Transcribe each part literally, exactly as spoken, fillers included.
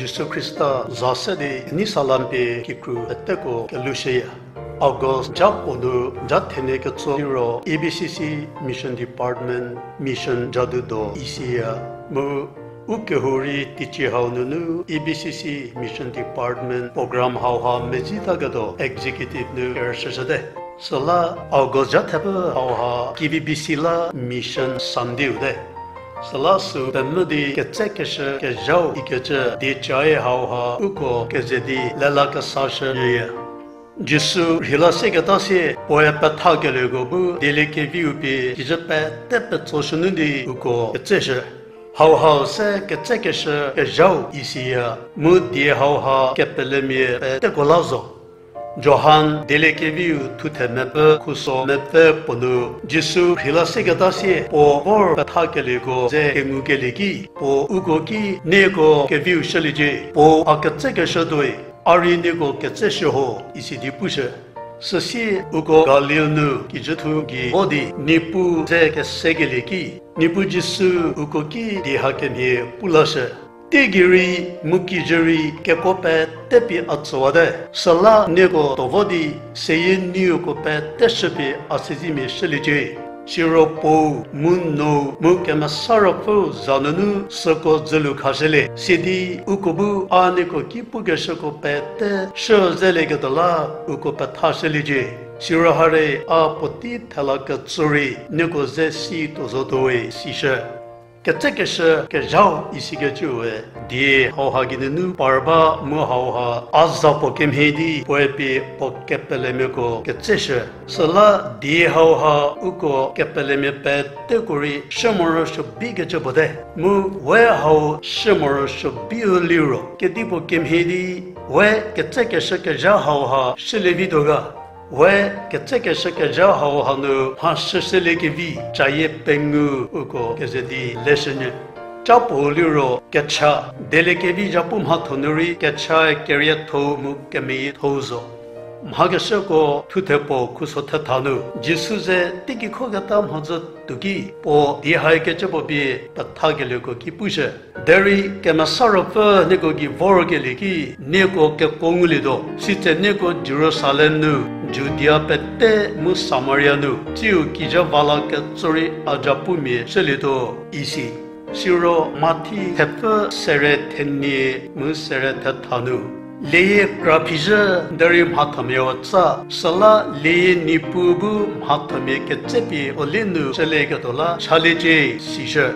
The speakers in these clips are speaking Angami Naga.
Jisu Khrista za se di ni salam pie kikru peteko kelushüya. August ja puo nu ja thenie ketso liro A B C C Mission Department mission jadu do isiya. Mu u kehou rei teicie hau nunu A B C C Mission Department program hauha mezitaketuo executive nu kerüshüshüte. Süla August ja thepfü hauha K B B C la Mission Sunday-u te. Süla süu pemvü di ketsekeshü kezhau ikecü diecae hauha uko keze di lelakesashü nyüya. Jisu rheila sieketa sie puoe pethakelieko bu dieliekeviu pie kijü pete petsoshünu di uko ketseshü. Hauhau se ketsekeshü kezhau isiya, mu die hauha kepelemia peteko la zo. Johan dieliekeviu thuthe mepfü khuso mepfü puo nu, Jisu rheila sieketa sie puo vor pethakelieko ze kengukelie ki, puo uko ki, nieko keviu shüliecie, puo a ketsekeshü tuoi, a rei nieko ketseshü ho, isi di pushü. Süsie uko Galil nu kijüthu gei vo di Niepuu ze kesekelie ki, Niepuu Jisu uko ki die hakemhie pu lashü. Teigei rei mu kijü rei kekuo pete pie a tsüwate, süla nieko tuo vo di seyie nieko pete shüpie a siezemia shüliecie. Siro Puou mu Nuou mu Kemesa Ruopfüu za nunu süko dzülu khashülie, sidi uko bu a nieko ki pukeshüko pete shü zelieketuo la uko pethashüliecie. Siro hare a puotei thela ketso rei nieko ze si tuo zotuo we, sishü. Ketsekeshü kezhau isikecüe, die hauha geinunu par ba mu hauha a za puo kemhie di puoe pie puo kepelemiako ketseshü. Süla die hauha uko kepelemia peteko rei shü morosuo bikecü puo te. Mu we hau shü morosuo biu liro, kedipuo kemhie di we ketsekeshü kezha hauha shülie vituo ga. We ketsekeshü kezha hauha nu mha shüshüliekevi cayie pengou uko keze di leshünyü. Ca puo liro kecha, dieliekevi zhapu mhatho nu rei kechae kerietho-u mu kemeyietho-u zo. Mhakeshüko thuthe puo khuso thetha nu, Jisu ze teigei khoketa mhodzü tuo ki, puo die haikecü puo pie pethakelieko ki pushü. Derei Kemesa Ruopfü nieko gei vorkelie ki, nieko kekuo ngulietuo. Sitse nieko Jerusalem nu, Judia pete mu Samaria nu, tsiu kijü va la ketso rei a zhapumia shülietuo, isi. Siro Mathi thepfü sere thenie mu sere thetha nu, lieyie kra phizhü derei mhathomia-u tsa, süla lieyie Niepuu bu mhathomia ketsepie puo lie nu shülieketuo la chaliecie, sishü.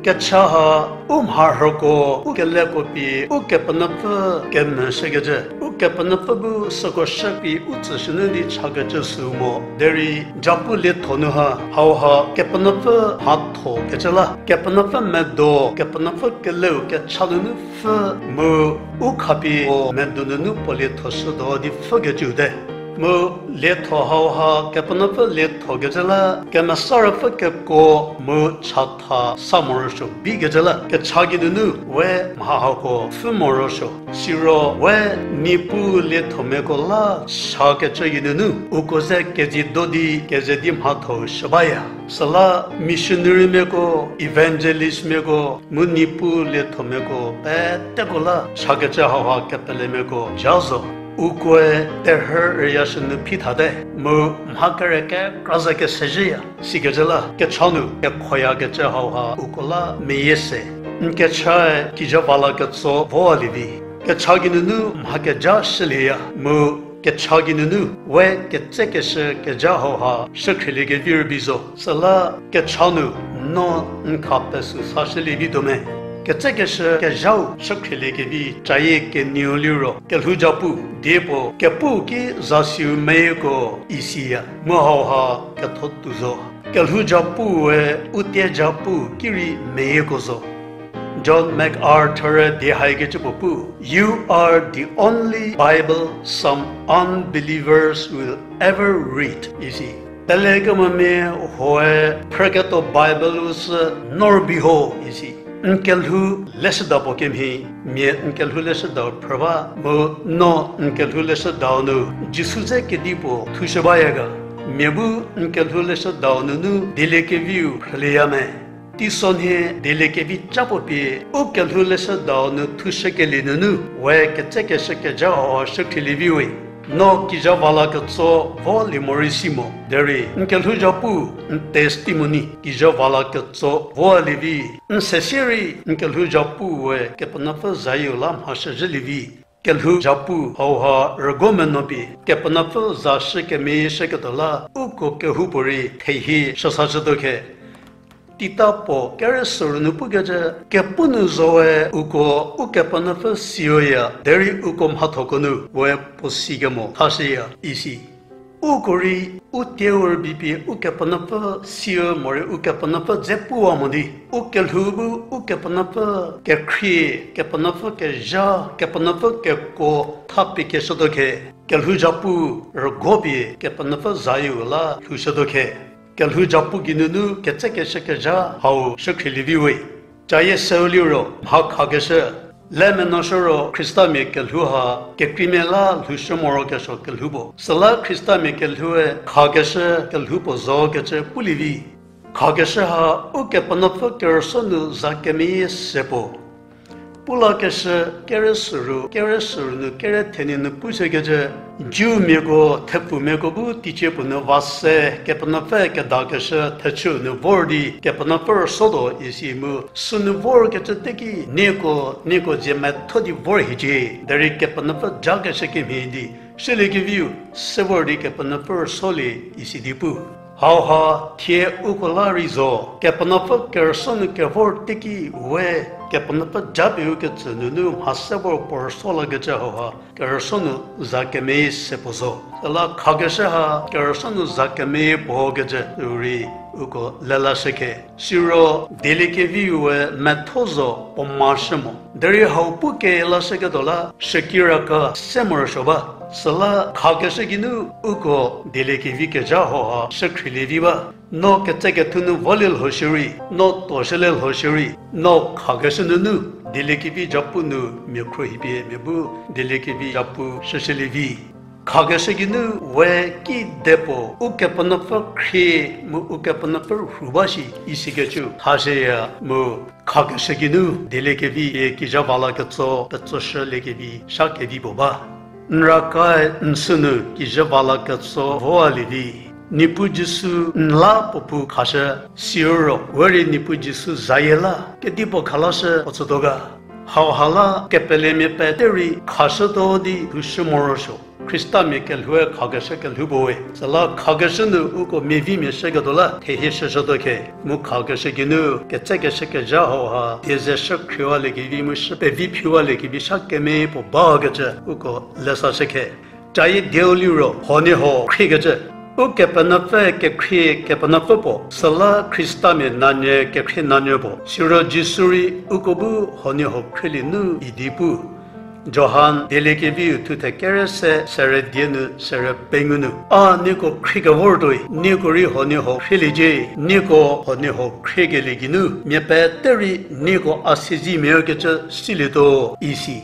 Kecha ha u mharhüko, u keleko pie, Ukepenuopfü kemeshükecü, Ukepenuopfü bu süko shüpie u tsüshünyü di chakecü süu mo. Derei japu lietho nu ha, hauha Kepenuopfü mhatho kecü la, Kepenuopfü medo, Kepenuopfü keleu kecha nunu pfü mu u khapie puo medo nunu puo lietho shütuo di pfhükecüu te. Mu lietho hauha Kepenuopfü liethokecü la, Kemesa Ruopfü kekuo mu chatha sa morosuo bikecü la, kecha geinunu we mha hako pfhü morosuo. Siro we Niepuu liethomiako la sakecü geinunu uko ze kezido di keze di mhatho shü baya. Süla missionarymiako, evangelistmiako, mu Niepuu liethomiako peteko la sakecü hauha kepelemiako ja zo. Ukoe terhü rüyashü nu phi thate, mu mha kere kekra ze kesezhüya, sikecü la kecha nu kekhoyakecü hauha uko la meyie se. N kechae kijü va la ketso voa lievi. Kecha geinunu mha keja shülieya, mu kecha geinunu we ketsekeshü keja hauha shükhrieliekevi rübei zo. Süla kecha nu no n kha pesü sashülievi tuo me. Ketsekeshü kezhau shükhrieliekevi cayie kenieu liro, kelhou japu, diepuo kepu ki zasiu meyieko isiya, mu hauha ketho tuo zo. Kelhou japu we u tie japu ki rei meyieko zo. John MacArthur die haikecü puo pu, You are the only Bible some unbelievers will ever read, isi. Pelekemomia huoe phrüketuo Bible-u sü no rübei ho, isi. N kelhou leshüda puo kemhie, mia n kelhou leshüda phrü ba, mu no n kelhou leshüdau nu Jisu ze kedipuo thushü baya ga, mia bu n kelhou leshüdau nunu dieliekeviu phrülieya me. Teisonhie dieliekevi ca puo pie, u kelhou leshüdau nu thushükelie nunu, we ketsekeshü kezha hau shükhrielievi we. No kija va la ketso volie morei si mo. Derei n kelhouzhapu, n testimony, kija va la ketso volie vi. N sesie rei n kelhouzhapu we Kepenuopfü zayieu la mhashüzhülie vi. Kelhouzhapu hauha rügo menuo pie Kepenuopfü za shü kemeyie shüketuo la uko kehoupuorei thehie shüsashütuo khe. Tita puo kerü süru nu pukecü, kepu nu zowe uko Ukepenuopfü siüya, derei uko mhathoko nu we puo si kemo thashüya isi. Uko rei u tieu rübei pie Ukepenuopfü siü morei Ukepenuopfü dze puwa mo di, u kelhou bu Ukepenuopfü kekhrie, Kepenuopfü kezha, Kepenuopfü kekuo thapie keshütuo khe, kelhouzhapu rügo pie Kepenuopfü zayieu la lhoushütuo khe. Kelhouzhapu geinunu ketsekeshü kezha hau shükhrielievi we. Cayie seu liro mha khakeshü, le menuoshü ro Khristamia kelhou ha kekreimia la lhoushü morokesuo kelhou puo. Süla Khristamia kelhoue khakeshü kelhou puo zo kecü pulie vi. Khakeshü ha Ukepenuopfü kerüsuo nu za kemeyie se puo. Pulakeshü kerü süru, kerü süru nu kerü thenie nu pushükecü, Jewmiako, thepfumiako bu teicie puo nu va se, Kepenuopfü kedakeshü thechü nu vor di Kepenuopfü rüsuotuo isi mu sünu vorkecü teki nieko, nieko zie metho di vor hiecie, derei Kepenuopfü jakeshü kemhie di shüliekeviu se vor di Kepenuopfü rüsuolie isi di pu. Hauha thie uko la rei zo, Kepenuopfü kerüsuo nu kevor teki we, Kepenuopfü japie u ketsü nunu mha se vor puo rüsuo lakecü hauha kerüsuo nu za kemeyie se puo zo. Süla khakeshü ha kerüsuo nu za kemeyie puo kecü rei uko lelashü khe. Siro dieliekeviu we metho zo puo mashü mo. Derei hau pu kelashüketuo la shükiraka se morosuo ba. Süla khakeshü geinu uko dieliekevi kezha hauha shükhrielievi ba. No ketsekethu nu volie lho shierei, no tuoshülie lho shierei, no khakeshü nunu dieliekevi japu nu mia khro hipie mia bu dieliekevi japu shüshülievi. Khakeshü geinu we kidepuo Ukepenuopfü khrie mu Ukepenuopfü rhu ba shi isikecü thashüya mu khakeshü geinu dieliekevi pie kija va la ketso petsoshüliekevi sha kevi puo ba. N rakae n sünu kija va la ketso voalie vi. Niepuu Jisu n la puo pu khashü, siro we rei Niepuu Jisu zayie la kedipuo khalashü puo tsütuo ga. Hauha la kepelemia pete rei khashütuo di lhoushü morosuo. Khristamia kelhoue khakeshü kelhou puo we. Süla khakeshü nu uko miavimia shüketuo la thehie shüshütuo khe. Mu khakeshü geinu ketsekeshü kezha hauha die ze shükhriewaliekevi mu shü pevi phiwaliekevi sha kemeyie puo bakecü uko lesashü khe. Cayie dieu liro huoniehuo khriekecü, Ukepenuopfü kekhrie Kepenuopfü puo, süla Khristamia nanyü kekhrie nanyü puo. Siro Jisu rei uko bu huoniehuo khrielie nu idi pu. Johan dieliekeviu thuthe kerü se sere die nu sere pengou nu, a nieko khriekevortuoi, nieko rei huoniehuo khrieliecie, nieko huoniehuo khriekelie geinu mia pete rei nieko a siezemia kecü silietuo isi.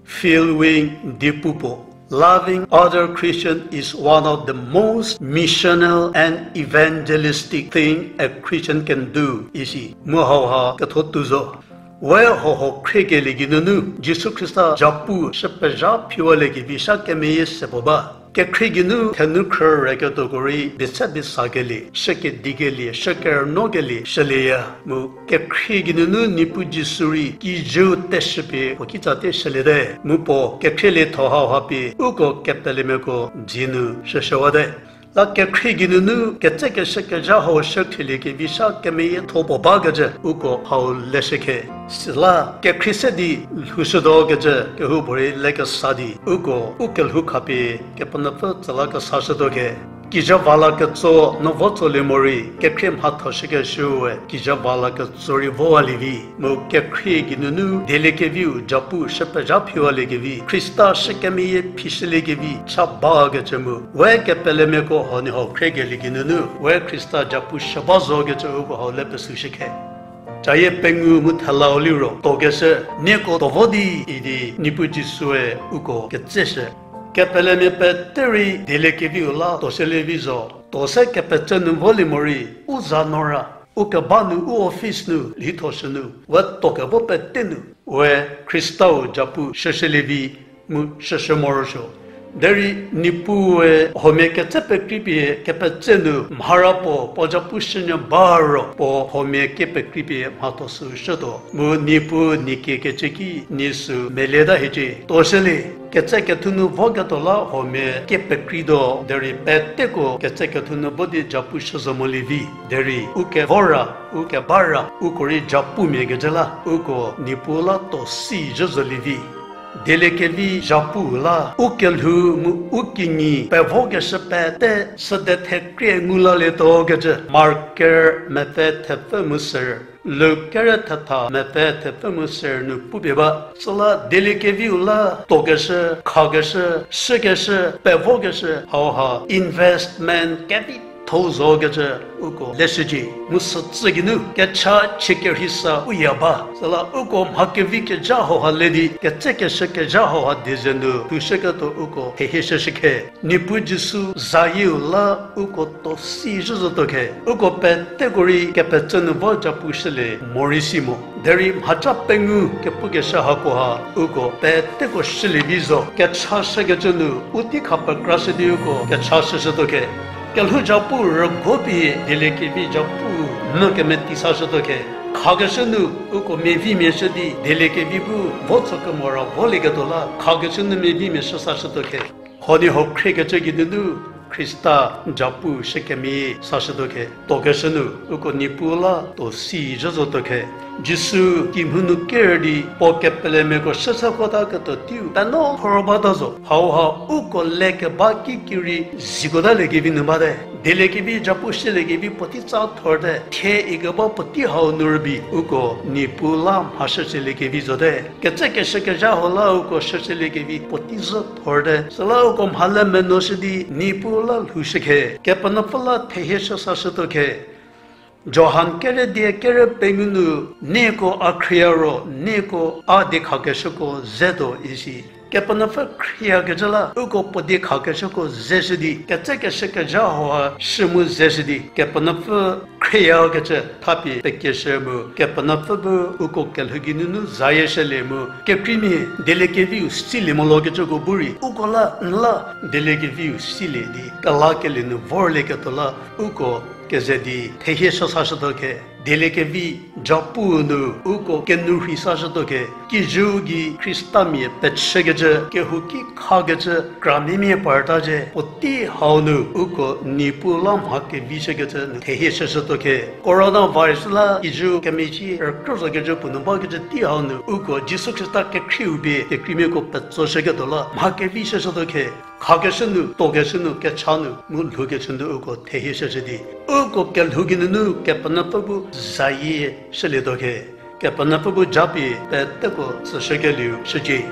Phil Wing di pu puo, Loving other Christian is one of the most missional and evangelistic thing a Christian can do isi. Mu hauha ketho tou zo. We huohuo khriekelie geinunu Jisu Khrista japu shü pezha phiwaliekevi sha kemeyie se puo ba. Kekhrie geinu thenu khrü reketuoko rei bise bisakelie, shükedikelie, shükerünuokelie shülieya. Mu kekhrie geinunu Niepuu Jisu rei kijüu teshüpie puo kitsa te shüliete. Mu puo kekhrie lietho hauha pie uko kepelemiako dzie nu shüshüwate. La kekhrie geinunu ketsekeshü kezha hau shükhrieliekevi sha kemeyietho puo bakecü uko hau leshü khe. Süla kekhrie se di lhoushütuokecü kehoupuorei lekesa di uko u kelhou khapie Kepenuopfü tsü la kesashütuo khe. Kija va la ketso no vo tsolie morei kekhrie mhatho shükeshüe kija va la ketso rei vowalie vi. Mu kekhrie geinunu dieliekeviu japu shü pezha phiwaliekevi, Khrista shü kemeyie phishüliekevi cha bakecü mu we kepelemiako huoniehuo khriekelie geinunu we Khrista japu shü ba zokecü uko hau le pesüshü khe. Cayie pengou mu thelau liro tuokeshü, nieko tuo vo di idi Niepuu Jisue uko ketseshü. Kepelemia pete rei dieliekeviu la tuoshülie vi zo, tuo se kepecü nu volie morei u za no ra u keba nu, u office nu, lhithoshü nu, we tokevo pete nu, we Khristau japu shüshülie vi mu shüshü morosuo. Derei Niepuu we huomia ketse pekreipie kepetse nu mhara puo, puo japu shünyü ba ro puo huomia kepekrei pie mhatho süu shütuo. Mu Niepuu nie kie kecü ki nie süu melieta hiecie. Tuoshülie, ketse kethu nu voketuo la huomia kepekreituo, derei peteko ketse kethu nu vo di japu shü zo molie vi. Derei u kevor ra, u keba ra, uko rei japumia kecü la, uko Niepuu la tuo si zhü zolie vi. Dieliekevi japu la, u kelhou mu u kinyi, pevokeshü pete, süde thekrie ngu lalietuo kecü, Mark ker mepfü thepfü mu ser, Luk ker thetha mepfü thepfü mu ser nu pupie ba. Süla dieliekeviu la, tuokeshü, khakeshü, shükeshü, pevokeshü, hauha investment kevitho zo kecü uko leshücie. Mu sütsü geinu, kecha chie kerheisa u ya ba. Süla uko mha kevi kezha hauha le di, ketsekeshü kezha hauha dieze nu lhoushüketuo uko thehie shüshükhe. Niepuu Jisu zayieu la uko tuo si zhü zotuo khe. Uko peteko rei kepetse nu vo japu shülie morei si mo. Derei mhaca pengou kepukeshü hakoha, uko peteko shülie vi zo. Kecha shükecü nu, u tei kha pekrashü di uko kecha shüshütuo khe. Kelhou japu rüguo pie dieliekevi japu nu kemeti sashütuo khe. Khakeshü nu, uko miavimia shü di dieliekevi bu vo tso kemo ra volieketuo la, khakeshü nu miavimia shü sashütuo khe. Huoniehuo khriekecü geinunu Khrista japu shükemia sashütuo khe. Tuokeshü nu, uko Niepuu la tuo si zhü zotuo khe. Jisu kimhie nu ker di puo kepelemiako shüshükuotaketuo teiu penuo thor bata zo. Hauha uko lekeba kikirei zikota liekevi nu bate. Dieliekevi japu shüliekevi puotei tsa thorte, thie ikeba puotei hau nu rübei uko Niepuu la mha shüshüliekevi zote. Ketsekeshü kezha hau la uko shüshüliekevi puotei zhü thorte. Süla uko mhale menuoshü di Niepuu la lhoushükhe. Kepenuopfü la thehie shü sashütuo khe. Johan kere die kere pengou nu, nieko a khrieya ro, nieko a diekhakeshüko zetuo isi. Kepenuopfü khrieyakecü la, uko puo diekhakeshüko zeshü di, ketsekeshü kezha hauha shü mu zeshü di, Kepenuopfü khrieyakecü thapie pekieshü mu, Kepenuopfü bu uko kelhou geinunu zayie shülie mu, kekreimia dieliekeviu silie moluokecüko bu rei, uko la n la dieliekeviu silie di, kelakelie nu vorlieketuo la, uko keze di thehie shü sashütuo khe. Dieliekevi japu nu uko kenou rhei sashütuo khe. Kijüu gei Khristamia pechükecü, kehouki khakecü, kramimia parta zhie, puotei hau nu uko Niepuu la mha kevi shükecü nu thehie shüshütuo khe. Coronavirus la kijüu kemeci rükrü zokecü puo nu bakecü tei hau nu uko Jisu Khrista kekhrieu pie kekreimiako petsoshüketuo la mha kevi shüshütuo khe. Khakeshü nu, tuokeshü nu, kecha nu, mu lhoukecü nu uko thehie shüshü di, uko kelhou geinunu Kepenuopfü bu zayie shülietuo khe. Kepenuopfü bu japie peteko tsüshükelieu shücie.